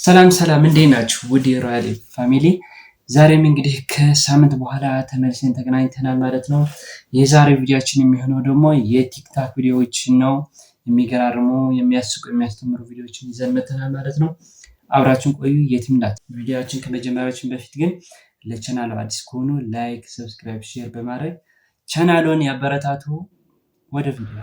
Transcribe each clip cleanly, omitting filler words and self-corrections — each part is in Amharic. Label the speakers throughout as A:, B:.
A: ሰላም ሰላም፣ እንዴት ናችሁ? ውድ የሮያል family፣ ዛሬም እንግዲህ ከሳምንት በኋላ ተመልሰን ተገናኝተናል ማለት ነው። የዛሬ ቪዲዮአችን የሚሆነው ደግሞ የቲክታክ ቪዲዮዎችን ነው። የሚገራርሙ፣ የሚያስቁ፣ የሚያስተምሩ ቪዲዮዎችን ይዘን መተናል ማለት ነው። አብራችን ቆዩ፣ የትም እንዳት። ቪዲዮአችን ከመጀመሪያችን በፊት ግን ለቻናሉ አዲስ ከሆኑ like፣ subscribe፣ share በማድረግ ቻናሉን ያበረታቱ። ወደ ቪዲዮ።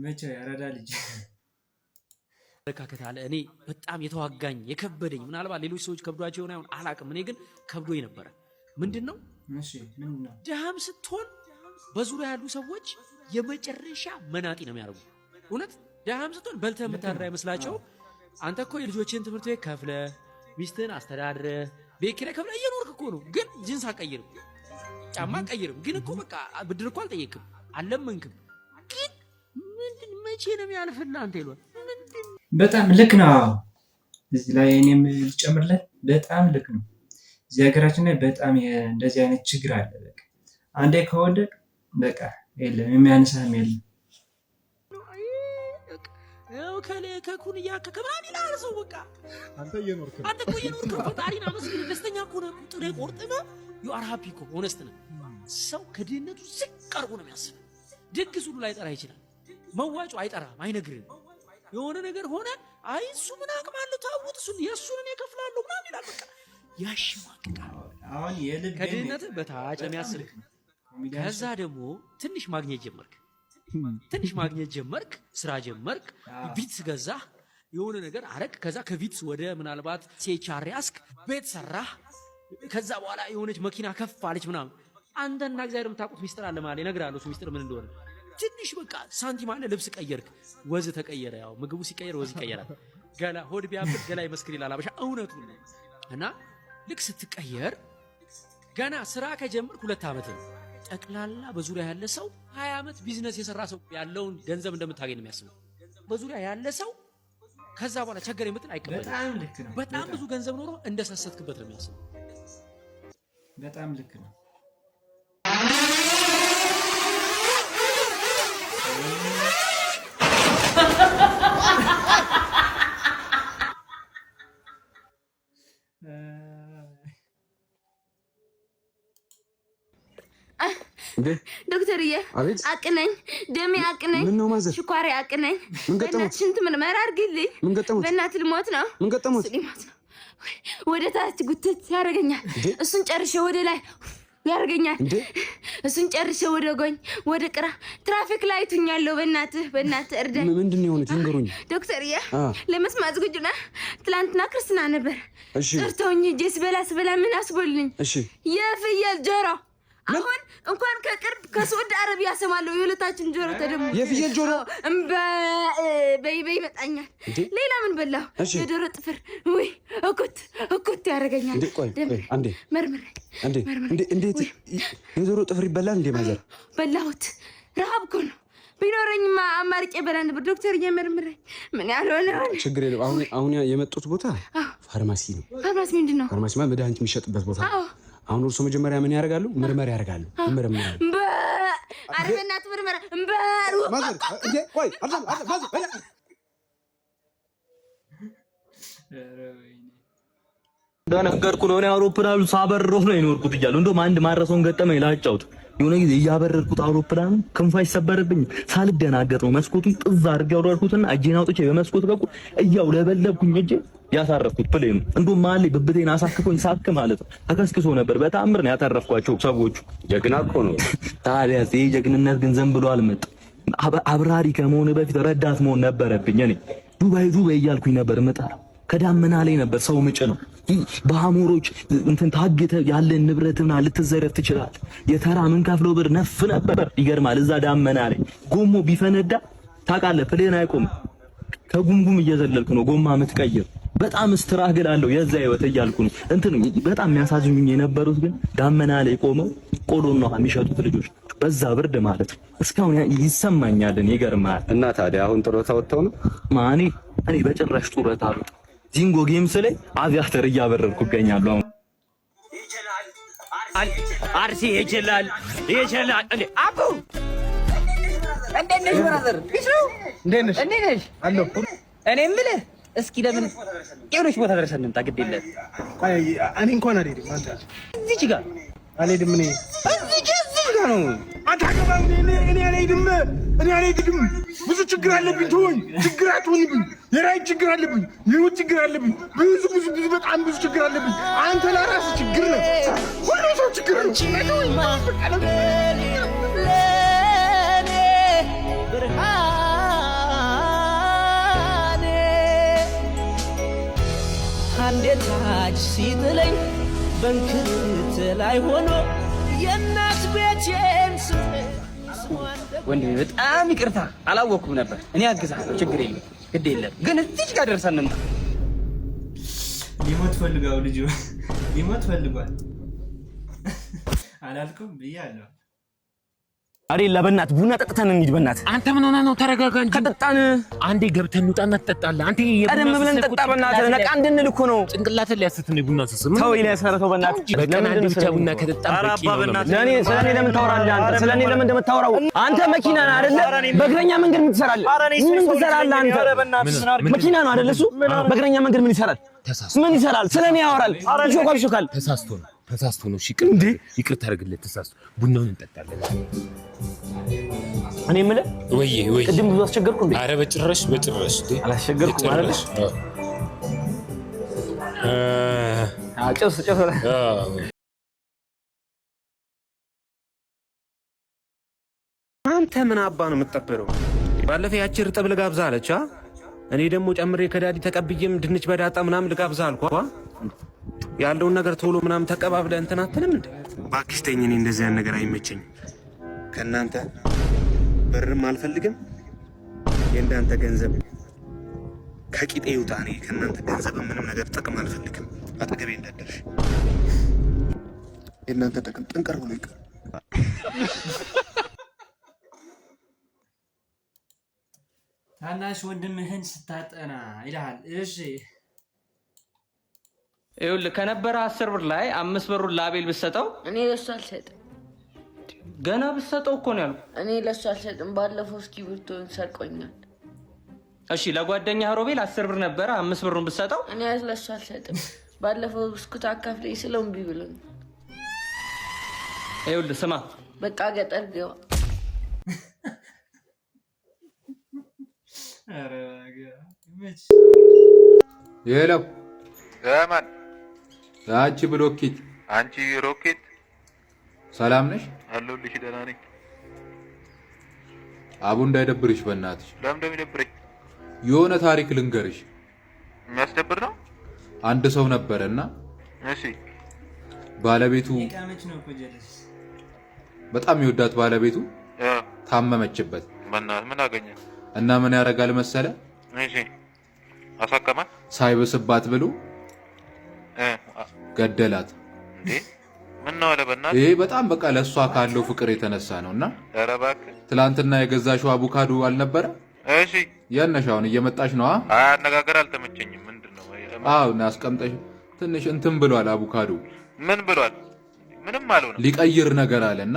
A: መቼው ያረዳ ልጅ።
B: አመለካከት አለ። እኔ በጣም የተዋጋኝ የከበደኝ፣ ምናልባት ሌሎች ሰዎች ከብዷቸው ይሆን አይሆን አላቅም። እኔ ግን ከብዶኝ ነበረ። ምንድን ነው? ድሃም ስትሆን በዙሪያ ያሉ ሰዎች የመጨረሻ መናጢ ነው የሚያደርጉ። እውነት ድሃም ስትሆን በልተህ የምታድር አይመስላቸው። አንተ እኮ የልጆችን ትምህርት ቤት ከፍለ፣ ሚስትህን አስተዳድረ፣ ቤት ኪራይ ከፍለ እየኖርክ እኮ ነው። ግን ጅንስ አቀይርም፣ ጫማ አቀይርም። ግን እኮ በቃ ብድር እኮ አልጠየቅም፣ አልለመንክም። ግን ምንድን መቼ ነው የሚያልፍልህ አንተ ይሏል።
A: በጣም ልክ ነው። እዚህ ላይ እኔም ልጨምርለት፣ በጣም ልክ ነው። እዚህ ሀገራችን ላይ በጣም እንደዚህ አይነት ችግር አለ። በቃ አንዴ ከወደቅ በቃ የለም፣ የሚያነሳህም የለም።
B: ከኩን እያከከ ምናምን ይልሃል ሰው በቃ።
C: አንተ እየኖርክ ነው።
B: አንተ እኮ እየኖርክ ነው። ፈጣሪን አመስግን። ደስተኛ እኮ ነህ። ጥሬ ቆርጥመህ you are happy እኮ፣ honest ነህ። ሰው ከድህነቱ ዝቅ አድርጎ ነው የሚያስብ። ድግስ ሁሉ ላይጠራ ይችላል። መዋጮ አይጠራም፣ አይነግርህም። የሆነ ነገር ሆነ፣ አይ እሱ ምን አቅም አለው፣ ተውት፣ እሱን የእሱን እኔ እከፍላለሁ ምናምን ይላል። በቃ ያሸማቅቃል።
A: አሁን የልብ
B: ከድህነትህ በታች ነው የሚያስብ። ከዛ ደግሞ ትንሽ ማግኘት ጀመርክ፣ ትንሽ ማግኘት ጀመርክ፣ ስራ ጀመርክ፣ ቪትስ ገዛህ፣ የሆነ ነገር አረግ። ከዛ ከቪትስ ወደ ምናልባት C-HR ያስክ፣ ቤት ሰራህ። ከዛ በኋላ የሆነች መኪና ከፍ አለች ምናምን። አንተና እግዚአብሔር የምታውቁት ሚስጥር አለ ማለት እነግርሃለሁ፣ እሱ ሚስጥር ምን እንደሆነ። ትንሽ በቃ ሳንቲም አለ፣ ልብስ ቀየርክ፣ ወዝ ተቀየረ። ያው ምግቡ ሲቀየር ወዝ ይቀየራል። ገላ ሆድ ቢያብጥ ገላ ይመስክር ይላል አበሻ፣ እውነቱን ነው። እና ልክ ስትቀየር ገና ስራ ከጀመርክ 2 ዓመት ነው። ጠቅላላ በዙሪያ ያለ ሰው 20 ዓመት ቢዝነስ የሰራ ሰው ያለውን ገንዘብ እንደምታገኝ ነው የሚያስበው። በዙሪያ ያለ ሰው ከዛ በኋላ ቸገር የምትል አይቀበልም።
A: በጣም ልክ ነው።
B: በጣም ብዙ ገንዘብ ኖሮ እንደሰሰትክበት ነው የሚያስበው።
A: በጣም ልክ ነው።
D: ዶክተርዬ አቅነኝ፣ ደሜ አቅነኝ፣ ሽኳሬ አቅነኝ። በእናትህ ሽንት ምርመራ አድርግልኝ። በእናትህ ልሞት ነው። ሊሞት ነው። ወደ ታች ጉትት ያደርገኛል። እሱን ጨርሼ ወደ ላይ ያደርገኛል። እሱን ጨርሼ ወደ ጎኝ፣ ወደ ቅራ traffic light ሁኛለሁ። በእናትህ በእናትህ እርዳኝ።
E: ምንድን ነው የሆኑት? ይንገሩኝ።
D: ዶክተርዬ፣ ለመስማት ዝግጁ ነህ? ትላንትና ክርስትና ነበር። ጠርተውኝ ሂጄ ስበላ ስበላ ምን አስቦልኝ? የፍየል ጆሮ። አሁን እንኳን ከቅርብ ከሳዑዲ አረቢያ ሰማለሁ። የሁለታችን ጆሮ ተደሞ
E: የፍየል ጆሮ
D: እምበ በይ በይ ይመጣኛል። ሌላ ምን በላሁ? የዶሮ ጥፍር ወይ እኩት እኩት ያደርገኛል።
E: አንዴ
D: መርምረኝ።
E: እንዴት የዶሮ ጥፍር ይበላል እንዴ ማዘር?
D: በላሁት። ረሃብ እኮ ነው። ቢኖረኝማ አማርጬ በላ ነበር። ዶክተር እየመርምረኝ ምን ያልሆነ ሆነ።
E: ችግር የለም። አሁን አሁን የመጡት ቦታ ፋርማሲ ነው።
D: ፋርማሲ ምንድን ነው?
E: ፋርማሲ ማለት መድኃኒት የሚሸጥበት ቦታ ነው። አሁን እርሶ መጀመሪያ ምን ያደርጋሉ? ምርመራ ያደርጋሉ። ይመረምራሉ።
D: ኧረ በእናትህ ምርመራ።
E: ቆይ።
F: እንደነገርኩህ ነው። እኔ አውሮፕላኑ ሳበርረው ነው የኖርኩት እያለሁ እንደውም አንድ ማረሰውን ገጠመኝ ላጫውት። የሆነ ጊዜ እያበረርኩት አውሮፕላኑ ክንፋ ይሰበርብኝ ሳልደናገጥ ነው መስኮቱን ጥዝ አድርጌ አወረድኩትና እጄን አውጥቼ በመስኮት በኩል እያውለበለብኩኝ እጄ ያሳረፍኩት plane ኑ። እንደውም መሀል ላይ ብብቴን አሳክፎኝ ሳክ ማለት ነው ተከስክሶ ነበር። በተአምር ነው ያተረፍኳቸው ሰዎቹ።
E: ጀግና እኮ ነው።
F: ታዲያ ይሄ ጀግንነት ግን ዘን ብሎ አልመጣም። አብራሪ ከመሆን በፊት ረዳት መሆን ነበረብኝ። እኔ ዱባይ ዱባይ እያልኩኝ ነበር የምጠራው። ከዳመና ላይ ነበር ሰው ምጭ ነው። በአሞሮች እንትን ታግተ ያለን ንብረትና ልትዘረፍ ትችላል። የተራ ምን ከፍለው ብር ነፍ ነበር። ይገርማል። እዛ ዳመና ላይ ጎሞ ቢፈነዳ ታውቃለህ፣ plane አይቆም። ከጉምጉም እየዘለልክ ነው ጎማ የምትቀይር። በጣም struggle አለው የዛ ህይወት እያልኩ ነው። እንትን በጣም የሚያሳዝኑኝ የነበሩት ግን ዳመና ላይ ቆመው ቆሎና ውሃ የሚሸጡት ልጆች በዛ ብርድ ማለት ነው። እስካሁን ይሰማኛል። ይገርማል።
E: እና ታዲያ አሁን ጡረታ ወጥተው ነው?
F: ማኔ እኔ በጭራሽ ጡረታ አልወጣም። ዚንጎ ጌምስ ላይ aviator እያበረርኩ እገኛለሁ። አሁን
C: አርሲ ይችላል ይችላል። እንዴ አቡ፣ እንዴት ነሽ brother? Peace ነው።
G: እንዴት ነሽ?
C: እንዴት ነሽ?
G: አለሁ።
C: እኔ የምልህ እስኪ ለምን የሆነች ቦታ ደርሰን እንምጣ። ግድ የለም።
G: ቆይ እኔ እንኳን አልሄድም። አንተ
C: እዚች ጋር
G: አልሄድም። እኔ
C: እዚች ጋር ነው።
G: አንተ አገባም። እኔ አልሄድም። እኔ አልሄድም። ብዙ ችግር አለብኝ። ተወኝ። ችግር አትሆንብኝ። የራይ ችግር አለብኝ። የህይወት ችግር አለብኝ። ብዙ ብዙ ብዙ በጣም ብዙ ችግር አለብኝ። አንተ ለራስህ ችግር ነህ። ሁሉም ሰው ችግር ነው። ተወኝ። በቃ
H: ለኔ ብርሃኔ አንዴ ታች ሲጥለኝ በንክት ላይ ሆኖ የእናት ቤቴን
C: ወንድሜ በጣም ይቅርታ አላወኩም ነበር። እኔ አግዛለሁ፣ ችግር የለም፣ ግድ የለም። ግን እዚች ጋር ደርሰን እንምጣ።
A: ሊሞት ፈልጓል፣ ልጁ ሊሞት ፈልጓል። አላልኩም ብያለሁ።
F: አሬ በእናትህ ቡና ጠጥተን እንሂድ። በእናትህ
I: አንተ ምን ሆነህ ነው? ተረጋጋ እንጂ።
F: ከጠጣን
I: አንዴ ገብተን እንውጣና ትጠጣለህ። አንተ
F: ቀደም ብለን ጠጣ። በእናትህ ነቃ እንድንል እኮ ነው።
I: ጭንቅላትን ሊያስት ነው የቡና ስስ።
F: ተው ኤልያስ፣ ኧረ ተው በእናትህ።
I: በቀን አንዴ ብቻ ቡና ከጠጣን በቂ ነው።
F: ለእኔ ስለኔ ለምን ታወራለህ አንተ? ስለኔ ለምን እንደምታወራው አንተ? መኪና ነህ አይደለ? በእግረኛ መንገድ ምን ትሰራለህ? ምን ትሰራለህ አንተ? መኪና ነው አይደለ? እሱ በእግረኛ መንገድ ምን ይሰራል? ምን ይሰራል? ስለኔ ያወራል። ይሾካል፣ ይሾካል።
I: ተሳስቶ ነው፣ ተሳስቶ ነው። እሺ ይቅርታ አድርግለት። ተሳስቶ ቡናውን እንጠጣለን።
F: እኔ የምልህ
I: ወይ ወይ
F: ቅድም ብዙ አስቸገርኩ እንዴ?
I: ኧረ በጭራሽ በጭራሽ
F: አላስቸገርኩም አይደለ? ጭስ ጭስ።
J: አንተ ምን አባ ነው የምትጠብረው? ባለፈው ያቺ እርጥብ ልጋብዛ አለች። እኔ ደግሞ ጨምሬ ከ daddy ተቀብዬም ድንች በዳጣ ምናምን ልጋብዛ አልኳ። ያለውን ነገር ቶሎ ምናምን ተቀባብለህ እንትን አትልም እንዴ? እባክሽ ተይኝ፣ እኔ እንደዚህ ያን ነገር አይመቸኝም። ከእናንተ ብርም አልፈልግም። የእናንተ ገንዘብ ከቂጤ ይውጣ። እኔ ከእናንተ ገንዘብ ምንም ነገር ጥቅም አልፈልግም። አጠገቤ እንዳትደርሽ። የእናንተ ጥቅም ጥንቅር ብሎ ይቅር።
A: ታናሽ ወንድምህን ስታጠና ይልሃል። እሺ
C: ይኸውልህ ከነበረ 10 ብር ላይ 5 ብሩን ለአቤል ብትሰጠው
D: እኔ ለሱ አልሰጥም።
C: ገና ብትሰጠው እኮ ነው ያልኩህ።
D: እኔ ለሱ አልሰጥም። ባለፈው እስክሪብቶን ሰርቆኛል።
C: እሺ ለጓደኛህ ሮቤል 10 ብር ነበረ፣ 5 ብሩን ብትሰጠው
D: እኔ ለሱ አልሰጥም። ባለፈው ብስኩት አካፍለኝ ስለው እምቢ ብሎኝ።
C: ይኸውልህ ስማ፣
D: በቃ ገጠር ግባ።
A: ኧረ ይመች።
K: Hello።
L: ማን?
K: አንቺ ብሎኬት፣
L: አንቺ ሮኬት፣
K: ሰላም ነሽ?
L: አለሁልሽ። ደህና ነኝ።
K: አቡ እንዳይደብርሽ በእናትሽ።
L: ለምን እንደሚደብረኝ?
K: የሆነ ታሪክ ልንገርሽ።
L: የሚያስደብር ነው?
K: አንድ ሰው ነበረና ባለቤቱ
A: የቃመች ነው እኮ ጀለስ።
K: በጣም የወዳት ባለቤቱ ታመመችበት።
L: በእናትህ ምን አገኘ?
K: እና ምን ያደርጋል መሰለ?
L: እሺ አሳከማት።
K: ሳይብስባት ብሎ ገደላት።
L: እንዴ ምን ነው አለ በእናትህ።
K: ይሄ በጣም በቃ ለእሷ ካለው ፍቅር የተነሳ ነው። እና
L: ኧረ እባክህ
K: ትላንትና የገዛሽው አቮካዶ አልነበረ?
L: እሺ
K: የት ነሽ አሁን? እየመጣሽ ነው?
L: አይ አነጋገር አልተመቸኝም። ምንድን ነው?
K: አዎ እና አስቀምጠሽ ትንሽ እንትን ብሏል አቮካዶ።
L: ምን ብሏል? ምንም አልሆነም።
K: ሊቀይር ነገር አለ እና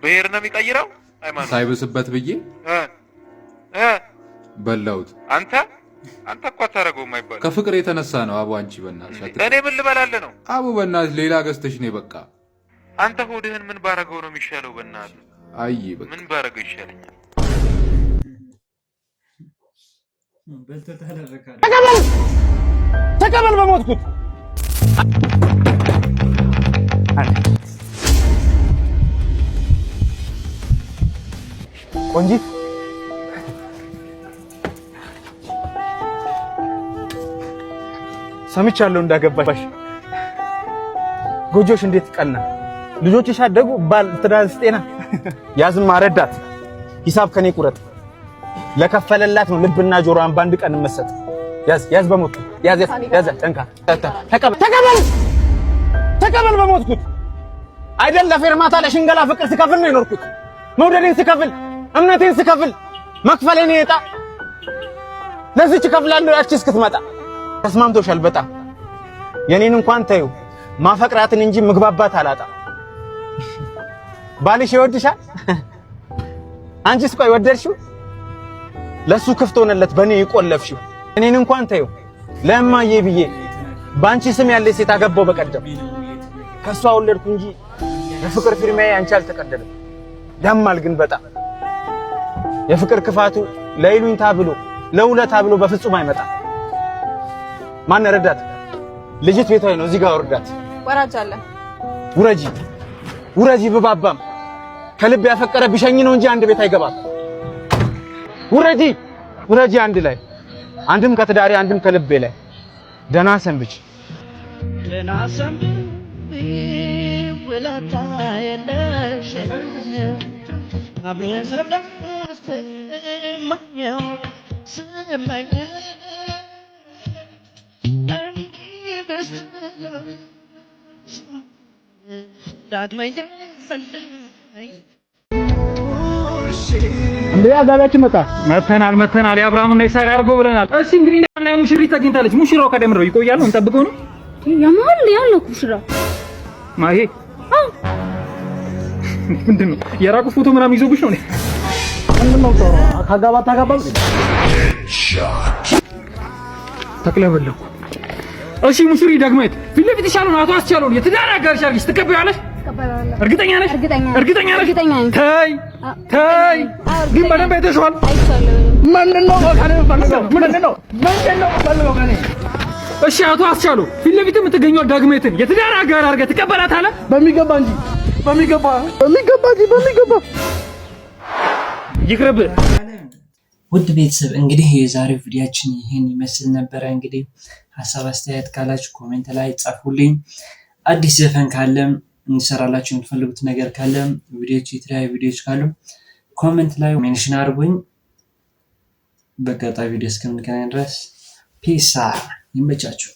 L: ብሄር ነው የሚቀይረው? ሃይማኖት
K: ሳይብስበት ብዬ
L: እ እ
K: በላሁት።
L: አንተ እኮ አታደርገውም አይባልም።
K: ከፍቅር የተነሳ ነው። አቡ አንቺ በእናትሽ
L: እኔ ምን ልበላለህ ነው?
K: አቡ በእናትሽ ሌላ ገዝተሽ ነይ በቃ።
L: አንተ ሆድህን ምን ባረገው ነው የሚሻለው? በእናትህ
K: አይ በቃ
L: ምን ባረገው ይሻለኛል?
A: በልቶታል አቮካዶ።
G: ተቀበል ተቀበል በሞትኩት። ቆንጂት፣ ሰምቻለሁ እንዳገባሽ። ጎጆሽ እንዴት ቀና! ልጆችሽ አደጉ፣ ባል ትዳርስ ጤና። ያዝማ ረዳት ሂሳብ ከኔ ቁረጥ። ለከፈለላት ነው ልብና ጆሮዋን በአንድ ቀን መሰጥ። ያዝ ያዝ፣ በሞትኩት ያዝ ያዝ ያዝ። ጠንካ ተቀበል ተቀበል ተቀበል በሞትኩት። አይደል ለፌርማታ ለሽንገላ ፍቅር ስከፍል ነው የኖርኩት። መውደዴን ስከፍል፣ እምነቴን ስከፍል፣ መክፈሌን ዕጣ ለዚች እከፍላለሁ ያቺ እስክትመጣ። ተስማምቶሻል በጣም የኔን እንኳን ተይው፣ ማፈቅራትን እንጂ ምግባባት አላጣ። ባልሽ ይወድሻል? አንቺስ ቆይ ወደድሽው? ለሱ ክፍት ሆነለት በእኔ የቆለፍሽው። እኔን እንኳን ተይው ለእማዬ ብዬ በአንቺ ስም ያለ ሴት አገባው በቀደም። ከሷ ወለድኩ እንጂ የፍቅር ፊርማዬ አንቺ አልተቀደለም። ያማል ግን በጣም የፍቅር ክፋቱ ለይሉኝታ ብሎ ለውለታ ብሎ በፍጹም አይመጣም። ማን ረዳት? ልጅት ቤቷ ነው። እዚህ ጋር ወርዳት።
M: ወራጅ አለ።
G: ውረጂ ውረጂ። ብባባም ከልብ ያፈቀረ ቢሸኝ ነው እንጂ አንድ ቤት አይገባም። ውረጂ ውረጂ። አንድ ላይ አንድም ከትዳሬ አንድም ከልቤ ላይ። ደህና ሰንብች።
H: ደህና ሰንብት፣ ውለታ የለሽ አብረን ስመኘው ስመኝ ዳግመኛ
N: እንዴ አጋቢያችን መጣ። መተናል መተናል። የአብርሃምና ይስሐቅ አድርጎ ብለናል። እሺ እንግዲህ ላይ ሙሽሪት ተገኝታለች። ሙሽራው ከደምረው ይቆያል ነው እንጠብቀው ነው።
D: ያማል ያለው ሙሽራው
N: ማሄ ምንድን ነው የራቁት ፎቶ ምናምን ይዞብሽ ነው? ምንድን ነው ካጋባ ታጋባ ተቅለበለኩ። እሺ ሙሽሪ ዳግማዊት ፊት ለፊት ይሻለውን አቶ አስቻለውን የትዳር አጋርሽ አድርጊሽ ትቀበያለሽ? እርግጠኛ ነሽ? እርግጠኛ ነሽ? ተይ ተይ፣ ግን በደንብ አይተሽዋል። ምንድን ነው ምንድን ነው ምንድን ነው የምፈልገው ከእኔ? እሺ አቶ አስቻለው ፊት ለፊት የምትገኘው ዳግማዊትን የትዳር አጋር አድርገህ ትቀበላታለህ? በሚገባ እንጂ በሚገባ በሚገባ እንጂ በሚገባ ይቅርብ።
A: ውድ ቤተሰብ እንግዲህ የዛሬው ቪዲዮአችን ይህን ይመስል ነበረ። እንግዲህ ሀሳብ አስተያየት ካላችሁ comment ላይ ጻፉልኝ። አዲስ ዘፈን ካለም እንሰራላችሁ የምትፈልጉት ነገር ካለም ቪዲዮች፣ የተለያዩ ቪዲዮች ካሉ comment ላይ mention አድርጉኝ። በቀጣይ ቪዲዮ እስከምንገናኝ ድረስ peace፣ ይመቻችሁ።